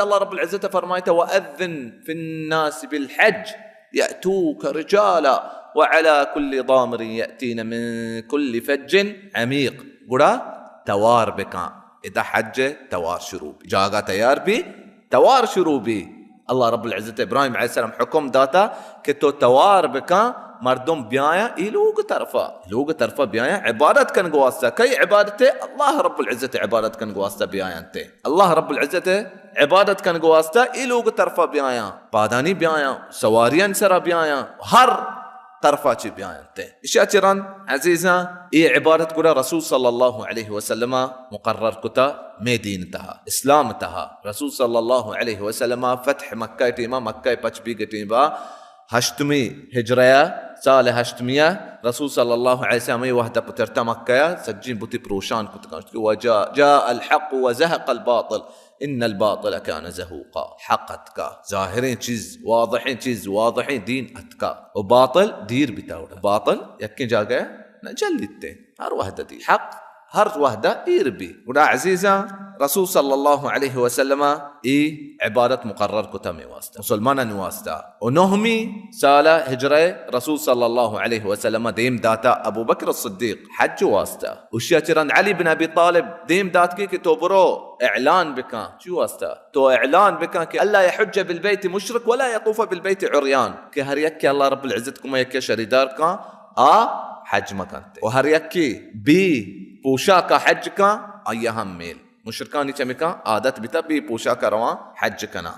اللہ رب العزت فرمائتا: وأذن في الناس بالحج يأتوك رجالا وعلى كل ضامر يأتين من كل فج عميق. گڑا توار بکن. ادا حج توار شروع بی. جاگہ تیار بی، توار شروع بی. اللہ رب العزت ابراہیم علیہ السلام حکم داتا کہ تو توار بکن، مردم بیایاں ای لوگ طرفا، لوگ طرفا بیایاں عبادت کنگ واسطہ. کئی عبادت؟ اللہ رب العزت عبادت کنگ واسطہ بیایاں تے. اللہ رب العزت عبادت کنگ واسطہ ای لوگ طرفا بیایاں، پادانی بیایاں، سواریان سرا بیایاں، ہر طرفا چی بیایاں تے. اشیا چہ رند عزیزاں، ای عبادت گڑا رسول صلی اللہ علیہ وسلم مقرر کتا مے دین تہا، اسلام تہا. رسول صلی اللہ علیہ وسلم فتح مکہ ٹیما، مکہ پچ بیگ ٹیما، ہشتمی ہجرہ، سال ہشتمی، رسول صلی اللہ علیہ وسلم ای وحدہ پترتا مکہ، سجین بتی پروشان کتگاں. وجاء، جاء الحق وزهق الباطل ان الباطل كان زهوقا. حق اتکا، ظاہریں چیز، واضحیں چیز، واضحیں دین اتکا، و باطل دیر بیتا. وڑا باطل یکیں جاگہ نہ جلیتے، ہر وحدہ دیر. حق ہر وحدہ ایر بی. گڑا عزیزاں، رسول صلی اللہ علیہ وسلم ای عبادت مقرر کتا مے واسطہ، مسلمانانی واسطہ. و نہمی سال ہجرہ رسول صلی اللہ علیہ وسلم دیم داتا ابو بکر الصدیق حج واسطہ. اشیا چہ رند علی بن ابی طالب دیم داتگی کہ تو برو اعلان بکن. چی واسطہ؟ تو اعلان بکن کہ الا یحج بالبیت مشرک ولا یطوف بالبیت عریان، کہ ہر یکے اللہ رب العزت کما یکے شریدار کن، آ حج مکنتے. و ہر یکے بی پوشاکا حج کن، آیا ہم میل. مشرکانی چمیکاں عادت بیتا بی پوشاکا رواں حج کناں.